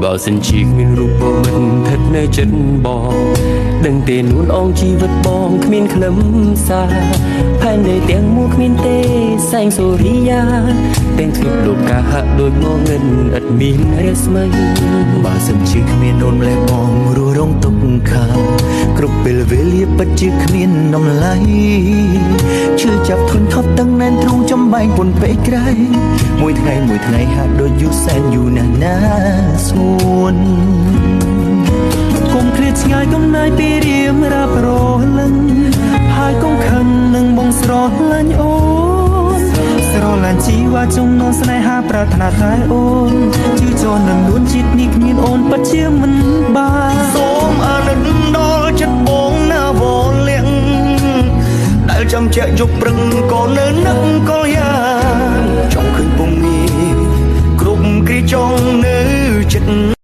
បើសិនជាគ្មានរូបមិនស្ថិតនៅចិត្តបង ដឹងទេនួនអងជីវិតបងគ្មានខ្លឹមសារ ផែនដីទាំងមូលគ្មានទេសែងសូរិយា ទាំងទ្វីបលោកកាហាក់ដូចងងឹនឥតមានរស្មី។ បើសិនជាគ្មានអូនម្លេះ បងរស់រងទុកខាគ្រប់ពេលវេលា ពិតជាគ្មានតម្លៃ ឈឺចាប់ធុញថប់តឹងណែនទ្រូងចំបែងពុនពេកក្រៃ មួយថ្ងៃមួយថ្ងៃហាក់ដូចយូរសែនយូរណាស់ណាស្ងួន។ កុំឃ្លាតឆ្ងាយកំណាយពីរៀមរាប់រលឹង ហើយកុំខឹងនឹងបងស្រឡាញ់អូន ស្រឡាញ់ជីវ៉ាចំណងស្នេហា ប្រាថ្នាតែអូន ជឿចននឹងនួនជាតិនេះគ្មានអូនពិតជាមិនបាន។ សូមអាណិតដល់ចិត្តបងណាវលៀង ដែលចាំជាក់យប់ព្រឹងក៏នៅ